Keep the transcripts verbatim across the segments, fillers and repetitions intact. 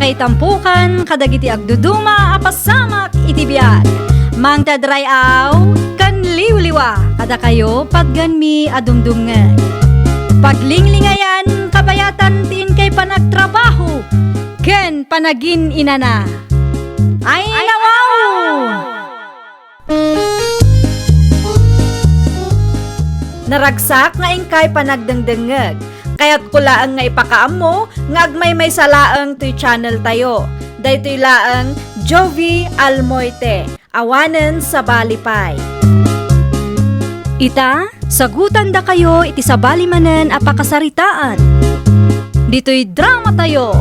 Itampukan kadagiti agduduma a pasamak iti biag. Mangted ray-aw ken liwliwa kadakayo patgenmi a dumdumngeg. Paglinglingayan kabayatan ti inkay panagtrabaho ken panagin-inana. Ay, nawaw! Naragsak nga inkay panagdengdengngeg. Kayatko laeng nga ipakaammo nga agmaymaysa laeng toy channel tayo. Daytoy laeng Jovie Almoite, awanen sabali pay. Ita, sagutandakayo iti sabali manen a pakasaritaan. Ditoy drama tayo.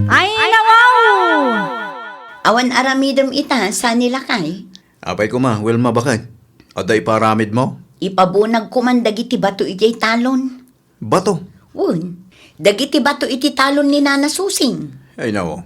Ay, nawaw! Awan aramidem ita, saan ni lakay? Apay koma, Wilma, baket? Adda iparamidmo? Ipabunagko man dagiti bato idiay talon. Bato? Wen, dagiti bato iti talon ni Nana Susing. Ay, nawaw.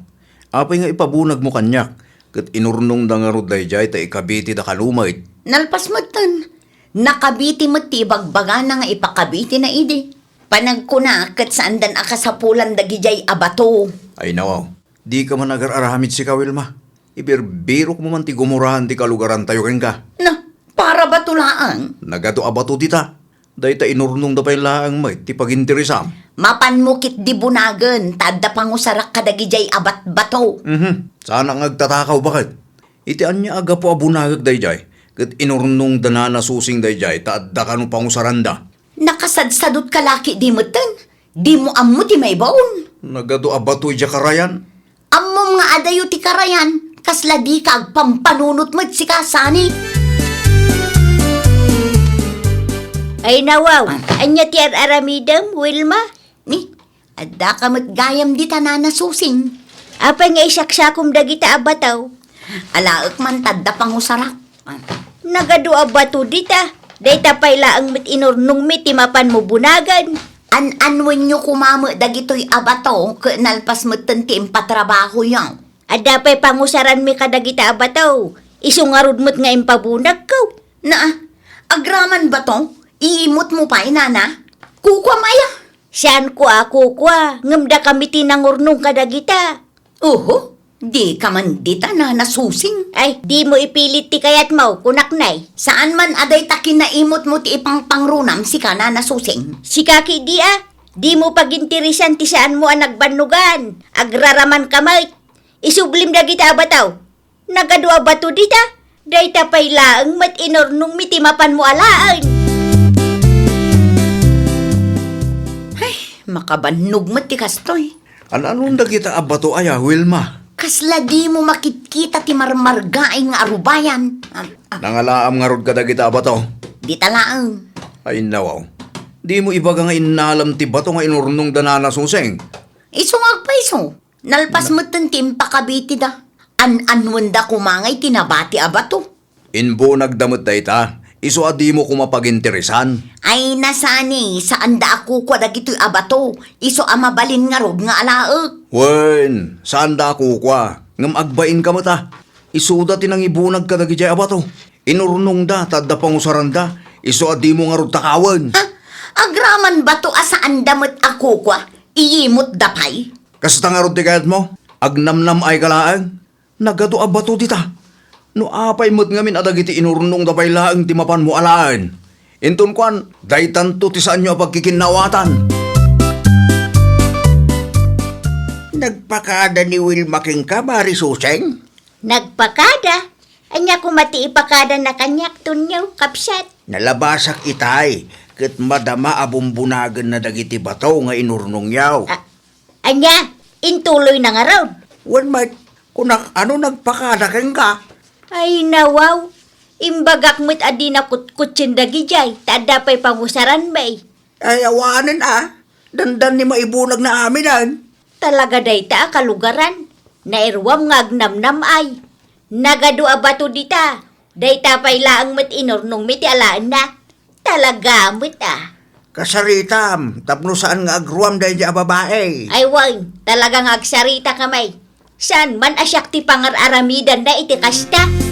Apay nga ipabunagmo kaniak? Ket inurnongda ngarud daydiay ta ikabitida kano met. Nalpas metten. Nakabiti met ti ibagbagana nga ipakabitina idi. Panagkuna ket saandan a kasapulan dagidiay a bato. Ay, nawaw. Dika man agar-aramid sika, Wilma. Ibirbirokmo man ti gumuraen ti kalugarantayo kenka. Na, para bato laeng. Nagadu a bato dita. Dayta inurnongda pay laeng met ti paginteresam. Mapanmo ketdi bunagen, ta adda pangusarak kadagidiay a batbato. Mhm. Saanak nga agtatakaw, baket? Iti ania a gapu a bunagek daydiay, ket inurnongda Nana Susing daydiay, ta adda kano pangusaranda. Nakasadsadutka la ketdi metten? Dimo ammo ti maibaon? Nagadu a bato idiay karayan. Ammom nga adayo ti karayan, kasla dika agpampanunot met sika, sani? Ay, nawaw, ania ti ar-aramidem, Wilma? Ni, addaka met gayam dita, Nana Susing. Apay nga isaksakom dagita a bato? Alaek man ta adda pangusarak. Nagadu a bato dita. Dayta pay laeng met inurnongmi ti mapanmo bunagen. An-anwenyo koma met dagitoy a bato ket nalpas metten ti impatrabahoyo. Adda pay pangusaranmi kadagita a bato. Isu ngarud met nga impabunagko. Naa, agraman bato, iimutmo pay, nana? Kukuam aya? Saanko a kukua, ngem dakami ti nangurnong kadagita. Oho, dika man dita, Nana Susing. Ay, dimo ipilit ti kayatmo, kunak nay. Saan man a dayta kinaimutmo ti ipangpangrunam sika, Nana Susing. Sika ketdi a, dimo paginteresan ti saanmo a nagbannogan. Agraramanka met. Isublim dagita a bato. Nagadu a bato dita. Dayta pay laeng met inurnongmi ti mapanmo alaen. Ay, makabannog met ti kastoy. An-anon dagita a bato aya, Wilma? Kasla dimo makitkita ti marmargaing nga arubayan. Am-, am-, Nangalaam ngarud kadagita a bato? Dita laeng. Ay, nawaw. Dimo ibaga nga innalem ti bato nga inurnongda Nana Susing? Isu nga agpayso. Nalpas metten ti impakabitida. An-anwenda koma nga iti nabati a bato. Imbunagda met dayta, isu a dimo koma paginteresan. Ay, nasani, saanda a kukua dagitoy a bato, isu a mabalin ngarud nga alaek. Wen, saanda a kukua, ngem agbainka met a. Isuda ti nangibunag kadagidiay a bato. Inurnongda, ta adda pangusaranda, isu a dimo ngarud takawen. Ha? Agraman bato a saanda met a kukua, iyimutda pay? Kasta ngarud ti kayatmo? Agnamnam-ayka laeng? Nagadu a bato dita. No apay met ngamin a dagiti inurnongda pay laeng ti mapanmo alaen. Inton kuan, daytanto ti saanyo a pagkikinnaawatan. Nagpakada ni Wilma kenka, Mari Suseng? Nagpakada? Ania koma ti ipakadana kaniak, Tonyo, kabsat? Nalabasak itay, ket madama a bumbunagenna dagiti bato nga inurnongyo. A-, ania? Intuloyna ngarud? Wen met, kunak, ano nagpakada kenka? Ay, nawaw. Imbagak met a dina kutkutsien dagidiay, ta adda pay pangusaranmi. Ay, awanen a. Dandani maibunagna aminen. Talaga dayta a kalugaran. Nairuam nga agnamnam-ay. Nagadu a bato dita. Dayta pay laeng met inurnongmi ti alaenna. Talaga met a. Kasaritam, tapno saan nga agruam daydi a babai. Ay wen, talaga nga agsaritaka met. Saan man a siak ti pangar-aramidanna iti kasta?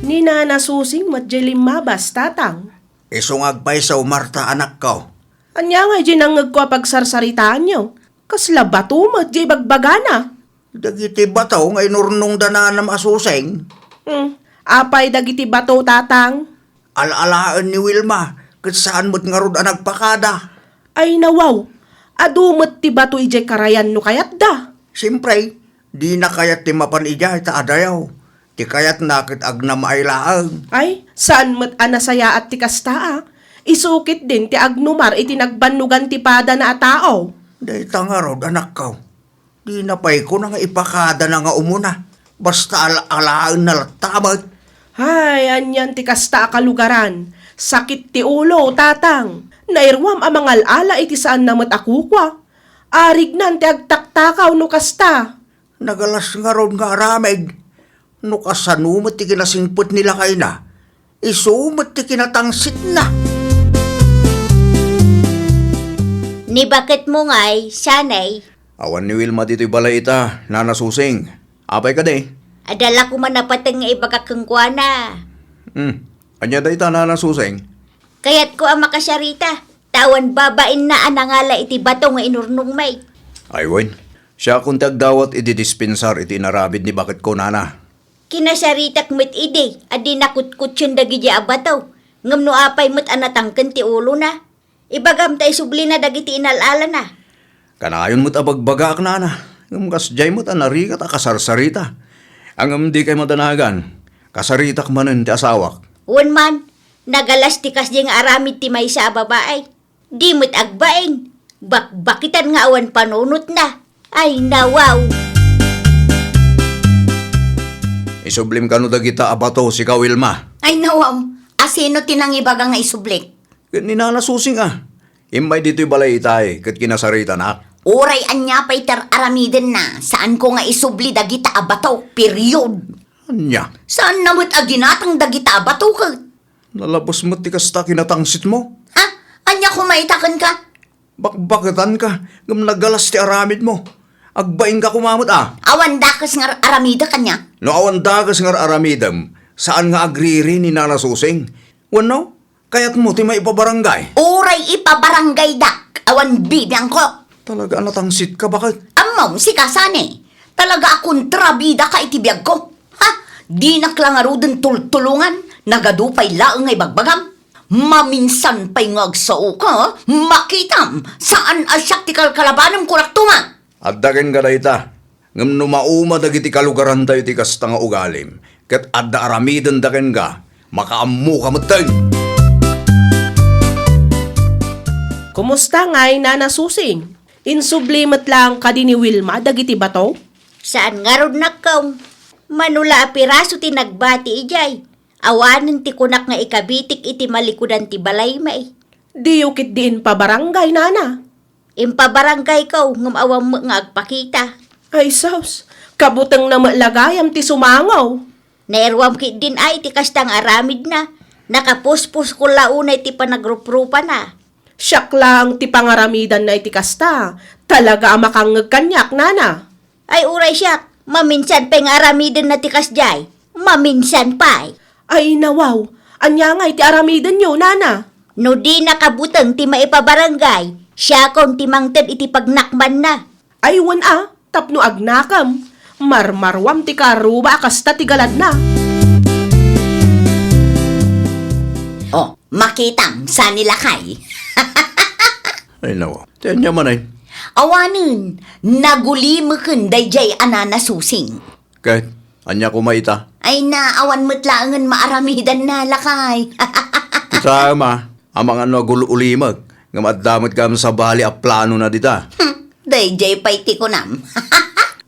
Ni Nana Susing met diay limmabas, Tatang. Isu nga agpayso, Marta, anakko. Ania ngay diay nangngegko a pagsarsaritaanyo? Kasla bato met diay ibagbagana. Dagiti bato nga inurnongda nanam a Susing. Hmm, apay dagiti bato, Tatang? Al-alaen ni Wilma, ket saan met ngarud a nagpakada. Ay, nawaw, adu met ti bato idiay karayan no kayatda. Siempre, dina kayat ti mapan idiay ta adayo. Ti kayatna ket agnamaay laeng. Ay, saan met a nasayaat ti kasta a. Isu ketdin ti agnumar iti nagbannogan ti padana a tao. Dayta ngarud, anakko. Dina pay kuna nga ipakadana nga umuna. Basta al-alaenna latta met. Hay, anian ti kasta a kalugaran. Sakit ti ulo, Tatang. Nairuam a mangal-ala iti saanna met a kukua. Arignan ti agtaktakaw no kasta. Nagalas ngarud nga aramid. No kasano met ti kinasingpet ni lakayna, isu met ti kinatangsitna. Ni baketmo ngay, sanay? Awan ni Wilma ditoy balay ita, Nana Susing. Apay kadi? Adda la koma napateng nga ibagak kenkuana. Hmm. Ania dayta, Nana Susing? Kayatko a makasarita, ta awan babainna a nangala iti bato nga inurnongmi. Ay wen, siakon ti agdawat idi dispensar iti inaramid ni baketko, Nana. Kinasaritak met idi a di nakutkutsen dagidi a bato, ngem no apay met a natangken ti ulona. Ibagam ta isublina dagiti inal-alana. Kanayon met a bagbagaak, Nana, ngem kasdiay met a narigat a kasarsarita. Ngem dikay madanagan, kasaritak manen ti asawak. Wen man, nagalas ti kasdiay nga aramid ti maysa a babai. Di met agbain, bakbakitan nga awan panunotna. Ay, nawaw! Isublim kano dagita a bato, sika, Wilma? Ay, nawaw! Asino ti nangibaga nga isublik? Ket ni Nana Susing a. Immay ditoy balay itay, ket kinasaritanak. Uray ania pay ti ar-aramidenna, saanko nga isubli dagita a bato, period. Ania? Saanna met a ginatang dagita a bato ket. Nalabes met ti kasta kinatangsitmo. Ha? Ania koma ita kenka? Bakbaketanka, ngem nagalas ti aramidmo. Agbainka koma met a. Awan dakes nga ar-aramidek ania? No awan dakes nga ar-aramidem, saan nga agriri ni Nana Susing? Wenno, kayatmo ti maipabarangay? Uray ipabarangaydak, awan bibiangko. Talaga a natangsitka, baket? Ammom, sika sani. Talaga a kontrabidaka iti biagko. Ha? Dinak la ngaruden tultulongan, nagadu pay laeng nga ibagbagam. Maminsan pay nga agsaoka, makitam, saan a siak ti kalkalabanem, kunak tuma. Adda kenka dayta, ngem no mauma dagiti kalugarantayo iti kasta nga ugalim, ket adda aramidenda kenka, makaammoka metten. Kumusta ngay, Nana Susing? Insubli met laeng kadi ni Wilma dagiti bato? Saan ngarud, nakkaw. Mano la a piraso ti nagbati idiay. Awanen ti kunak nga ikabitik iti malikudan ti balaymi. Diyo ketdi impabarangay, Nana? Impabarangayko, ngem awan met nga agpakita. Ay sus, kabutengna met la gayam ti sumango. Nairuam ketdin ay ti kasta nga aramidna. Nakapuspusko la unay ti panagruprupana. Siak laeng ti pangaramidanna iti kasta. Talaga a makangngeg kaniak, Nana. Ay, uray siak, maminsan pay nga aramidenna ti kasdiay. Maminsan pay. Ay, nawaw. Ania ngay ti aramidenyo, Nana? No di nakabuteng ti maipabarangay, siakon ti mangted iti pagnakmanna. Ay, wen a, tapno agnakem. Marmaruam ti kaarruba a kasta ti galadna. Oh, makitam, sani lakay. Ay, nawaw. Ti ania manen? Awanen, nagulimeken daydiay a Nana Susing. Ket, ania koma ita? Ay na, awan met laengen maaramidanna, lakay. Ita, ama, amangan no agul-ulimek, ngem adda met gayam sabali a planona dita. Hmm, daydiay pay ti kunam.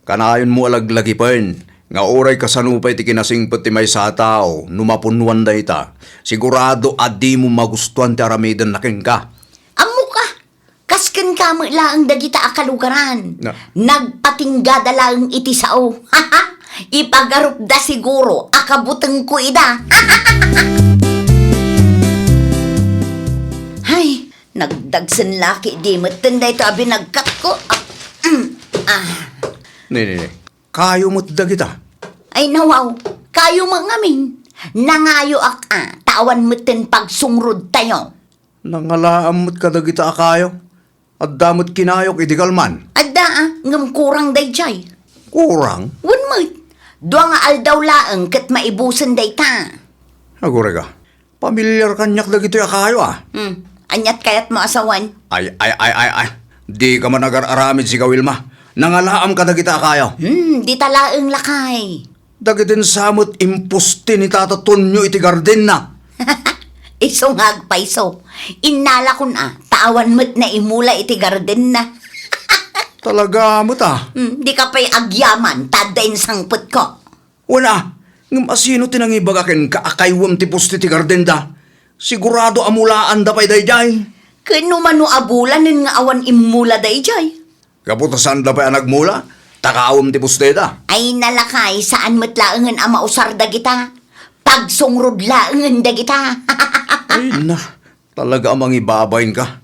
Kanayonmo a laglagipen, nga uray kasano pay ti kinasingpet ti maysa a tao, no mapunnoan dayta, sigurado a dimo magustuan ti aramidenna kenka. Ammok a, kas kenka met laeng dagita a kalugaran. Na. Nagpatinggada laeng iti sao. Ipagarupda siguro a kabutengko ida. Hay, nagdagsen la ketdi metten daytoy a binagkatko. Ah, mm, ah. Ne, ne, ne. Kayo met dagita. Ay, nawaw. Kayo met ngamin. Nangayoak a, ta awan metten pagsungrodtayo. Nangalaam met kadagita a kayo. Adda met kinayok idi galman. Adda, a, ngem kurang daydiay. Kurang? Wen met. Dua nga aldaw laeng ket maibusen dayta. Agurayka. Pamilyar kaniak dagitoy a kayo, a. Hmm. Aniat kayatmo a sawen? Ay, ay, ay, ay, ay. Dika man agar-aramid, sika, Wilma. Nangalaam kadagita a kayo. Hmm, dita laeng, lakay. Dagiti sa met impusti ni Tata Tonyo iti gardenna. Isu nga agpayso. Innalakon a, ta awan met naimula iti gardenna. Talaga met a. Hmm, dika pay agyaman, ta adda insangpetko. Wen a, ngem asino ti nangibaga kenka a kaywem ti pusti ti gardenda? Sigurado a mulaanda pay daydiay. Ken no mano a bulanen nga awan immula daydiay? Gapu ta saanda pay a nagmula, ta kawem ti pustida. Ay, nalakay, saan met laengen a mausar dagita. Pagsungrod laengen dagita. Ay na, talaga a mangibabain ka.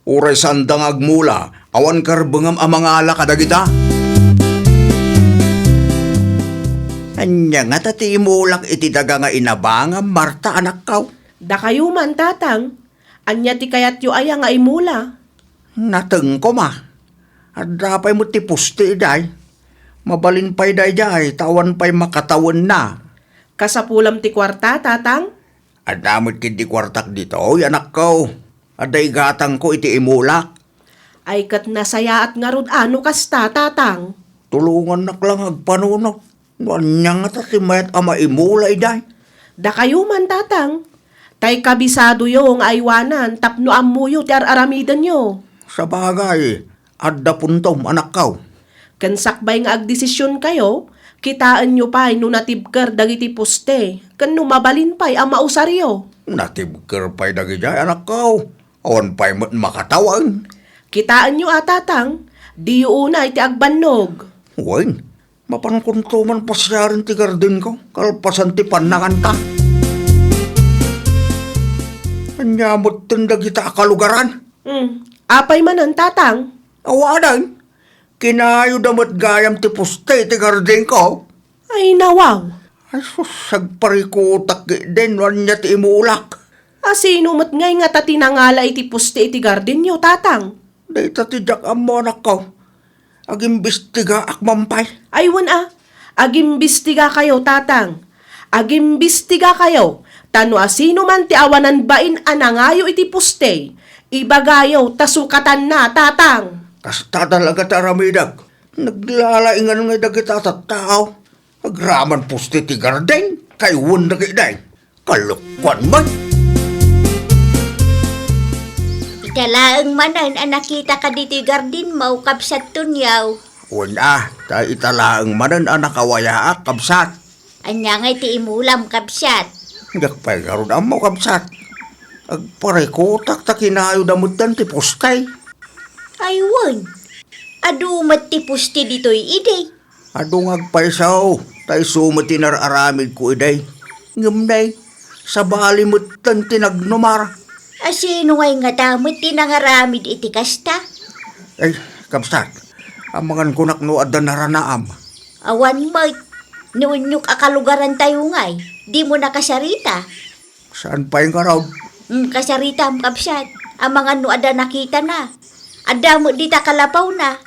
Uray saanda nga agmula, awan karbengam a mangala kadagita. Ania ngata ti imulak iti daga nga inabangam, Marta, anakkaw? Dakayo man, Tatang. Ania ti kayatyo aya nga imula? Natengko, ma. Adda pay met ti pusti idiay. Mabalin pay daydiay, ta awan pay makatawenna. Kasapulam ti kuarta, Tatang? Adda met ketdi kuartak ditoy, anakko. Adda igatangko iti imulak. Ay, ket nasayaat ngarud a no kasta, Tatang. Tulongannak la nga agpanunot. No ania ngata ti mayat a maimula idiay? Dakayo man, Tatang. Tay kabisadoyo nga aywanan tapno ammoyo ti ar-aramidenyo. Sabagay, adda puntom, anakkaw. Ken sakbay nga agdesisionkayo, kitaenyo pay no natibker dagiti poste, ken no mabalin pay a mausaryo. Natibker pay dagidiay, anakkaw. Awan pay met makatawen. Kitaenyo a, Tatang, diyo unay ti agbannog. Wen, mapankonto man pasiaren ti gardenko, kalpasan ti pannanganta. Ania metten dagita a kalugaran? Hmm, apay manen, Tatang? Awanen, kinayoda met gayam ti poste ti gardenko. Ay, nawaw. Ay, sus, agparikutak ketdin no ania ti imulak. Asino met ngay ngata ti nangala iti poste iti gardenyo, Tatang? Dayta ti diak ammo, anakko. Agimbestigaak man pay. Ay, wen a. Agimbestigakayo, Tatang. Agimbestigakayo. Ta no asino man ti awanan bain a nangayo iti poste, ibagayo ta sukatanna, Tatang. Kasta talaga ti aramidek. Naglalaingan ngay dagita a tattao. Agraman poste ti garden, kaywen dagiti. Kalokuan man. Ita laeng manen a nakitaka ditoy gardenmo, Kabsat Tonyo. Wen a, ta ita laeng manen a nakawayaak, Kabsat. Ania ngay ti imulam, Kabsat? Diak pay ngarud ammo, Kabsat. Agparikutak ta kinayoda metten ti poste. Ay, wen. Adu met ti poste ditoy idi. Adu nga agpayso, ta isu met ti nar-aramidko idi. Ngem nay, sabali metten ti nagnumar. Asino ngay ngata met ti nangaramid iti kasta? Ay, Kabsat, amangan kunak no adda naranaam. Awan met. Ni unyok a kalugarantayo ngay, dimo nakasarita. Saan pay ngarud? Mm, kasaritam, Kabsat. Amangan no adda nakitana. Adda met dita kalapawna.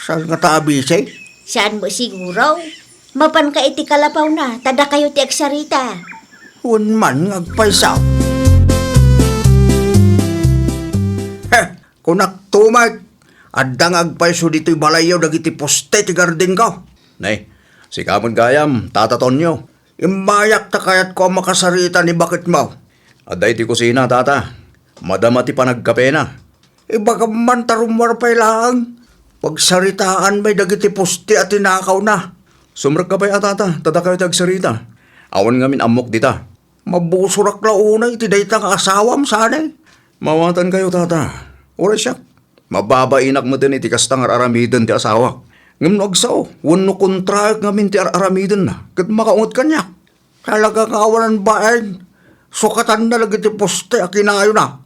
Saan ngata a bisi? Saan met siguro? Mapanka iti kalapawna, ta dakayo ti agsarita. Wen man nga agpayso. He, kunak tumek, adda nga agpayso ditoy balayyo dagiti poste ti gardenko. Nay, sika met gayam, Tata Tonyo. Immayak ta kayatko a makasarita ni baketmo. Adda iti kusina, Tata. Madama ti panagkapena. Ibagam man ta rummuar pay laeng. Pagsaritaan may dagiti poste a tinakawna. Sumrekka pay a, Tata, ta dakayo ti agsarita. Awan ngamin ammok dita. Mabusorak la unay iti dayta nga asawam, saan? Mawatankayo, Tata. Uray siak. Mababainak metten iti kasta nga ar-aramiden ti asawak. Ngem no agsao, wenno kontraek ngamin ti ar-aramidenna, ket makaunget kaniak. Talaga nga awanan bain, sukatanna dagiti poste a kinayona.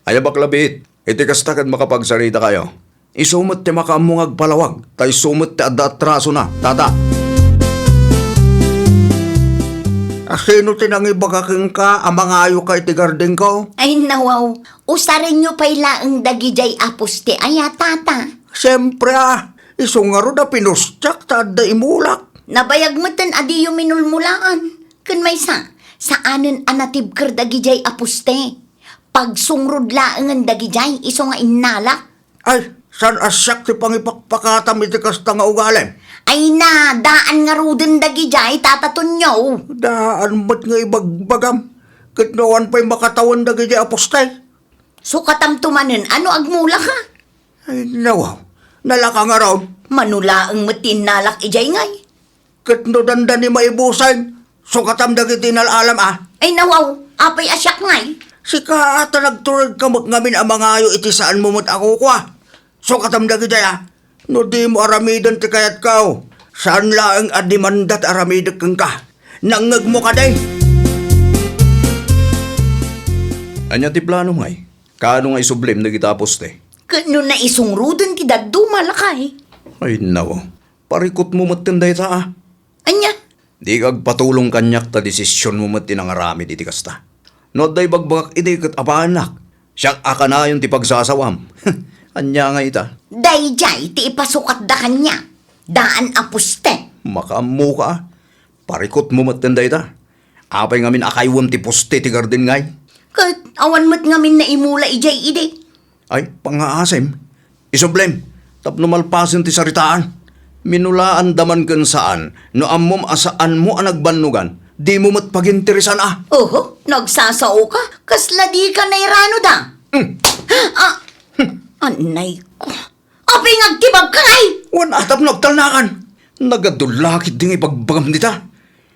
Aya, baklabit, iti kasta ket makapagsaritakayo. Isu met ti makaammo nga agpalawag, ta isu met ti adda atrasona, Tata. Ta sino ti nangibaga kenka a mangayoka iti gardenko? Ay, nawaw. Usarenyo pay laeng dagidiay a poste aya, tata. Siempre, a. Isu ngarud a pinustiak ta adda imulak. Nabayag metten a diyo minulmulaan. Ken maysa, saanen a natibker dagidiay a poste. Pagsungrod laengen dagidiay isu nga innalak. Ay, saan a siak ti pangipakpakatam iti kasta nga ugalim? Ay na, daan ngaruden dagidiay, Tata Tonyo. Daan met nga ibagbagam. Ket no awan pay makatawen dagidiay a poste. Sukatamto manen, ano agmulaka? Ay, nawaw. Nalaka ngarud. Mano laeng met ti innalak idiay ngay. Ket no dandani maibusen, sukatam dagiti nal-alam a. Ay, nawaw, apay a siak ngay? Sika a ta nagturedka met ngamin a mangayo iti saanmo met a kukua. Sukatam dagiti a. No dimo aramiden ti kayatko, saan laeng a demanda ti aramidek kenka. Nangngegmo kadi? Ania ti plano ngay? Kaano nga isublim dagiti a poste? Ket no naisungroden ti dadduma, lakay? Ay, nawaw. Parikutmo metten dayta a. Ania? Dika agpatulong kaniak ta desisionmo met ti nangaramid iti kasta. No adda ibagbagak idi ket apaannak, siak a kanayon ti pagsasawam. Ania nga ita? Daydiay ti ipasukatda kaniak. Daan a poste. Makaammoka a. Parikutmo metten dayta. Apay ngamin a kayuem ti poste ti garden ngay? Ket awan met ngamin naimula idiay idi. Ay, pangngaasim. Isublim, tapno malpasen ti saritaan. Minulaanda man ken saan, no ammom a saanmo a nagbannogan, dimo met paginteresan a. Oho, nagsasaoka? Kasla dika nairano da? Hmm. Ah! Hmm. Anay ko. Apay nga agtibabka ngay? Wen a tapno agtalnakan. Nagadulla ketdi nga ibagbagam dita.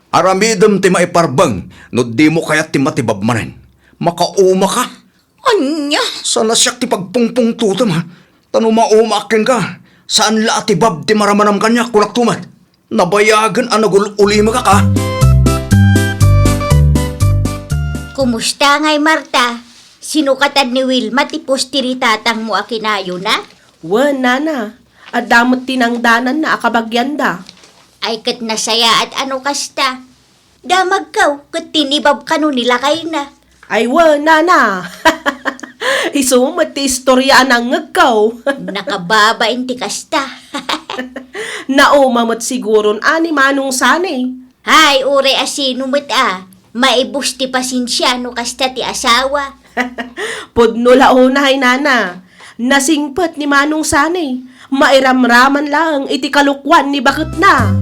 Aramidem ti maiparbeng no dimo kayat ti matibab manen. Makaumaka. Ania? Saan a siak ti pagpungpungtotem, ha? Ta no maumaak kenka, saan la a tibab ti maramanam kaniak, kunak tumet. Nabayagen a nagul-ulimekak a. Kumusta ngay, Marta? Sinukatan ni Wilma ti poste ni tatangmo a kinayona? Wen, nana. Adda met ti nangdananna a kabagianda. Ay, ket nasayaat a no kasta. Damagko ket tinibab kano ni lakayna. Ay wen, nana. Isu met ti istoria a nangngegko. Nakababain ti kasta. Nauma met siguron a ni Manong Sani. Hay, uray a sino met a, maibus ti pasensia no kasta ti asawa. Pudno la unay, nana. Nasingpet ni Manong Sani, mairamraman laeng iti kalokuan ni baketna.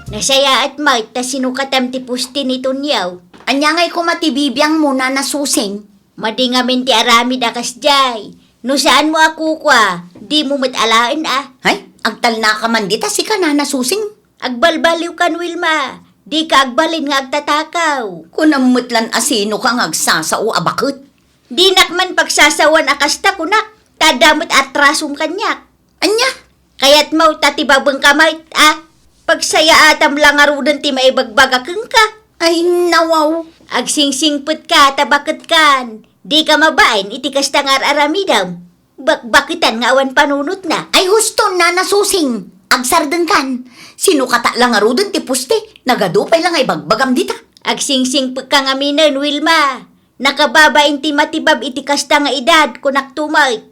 Nasayaat met ta sinukatam ti poste ni Tonyo. Ania ngay koma ti bibiangmo, Nana Susing? Madi ngamin ti aramid a kasdiay. No saanmo a kukua, dimo met alaen a. Hay, agtalnaka man dita sika, Nana Susing. Agbalbaliwkan, Wilma. Dika agbalin nga agtatakaw. Kunam met lan a sinoka nga agsasao a baket. Dinak man pagsasawan a kasta, kunak. Ta adda met atrasom kaniak. Ania? Kayatmo ta tibabengka met a pagsayaatam la ngaruden ti maibagbaga kenka? Ay, nawaw. Agsingsingpetka ta baketkan. Dika mabain iti kasta nga ar-aramidem. Bakbaketan nga awan panunotna. Ay, husto, Nana Susing. Agsardengkan. Sinukata la ngaruden ti poste. Nagadu pay la nga ibagbagam dita. Agsingsingpekka ngaminen, Wilma. Nakababain ti matibab iti kasta nga edad, kunak tumet.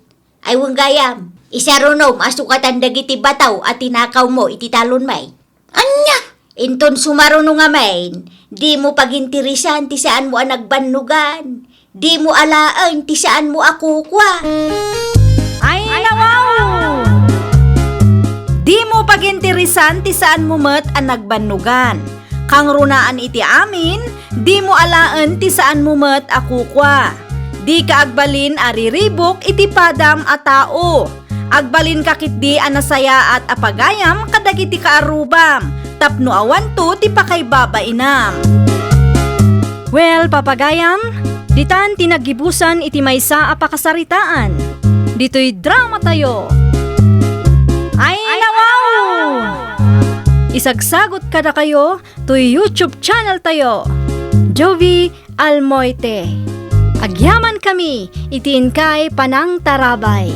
Ay, wen gayam, isarunom a sukatan dagiti bataw a tinakawmo iti talonmi. Ania? Inton sumaruno ngamin, dimo paginteresan ti saanmo a nagbannogan. Dimo alaen ti saanmo a kukua. Ay, nawaw! Dimo paginteresan ti saanmo met a nagbannogan. Kangrunaan iti amin, dimo alaen ti saanmo met a kukua. Dika agbalin a riribuk iti padam a tao. Agbalinka ketdi a nasayaat a pagayam kadagiti kaarrubam, tapno awanto ti pakaibabainam. Well, papagayam, ditan ti naggibusan iti maysa a pakasaritaan. Ditoy dramatayo. Ay, nawaw! Isagsagot kadakayo toy YouTube channel tayo, Jovie Almoite. Agyamankami iti inkay panangtarabay.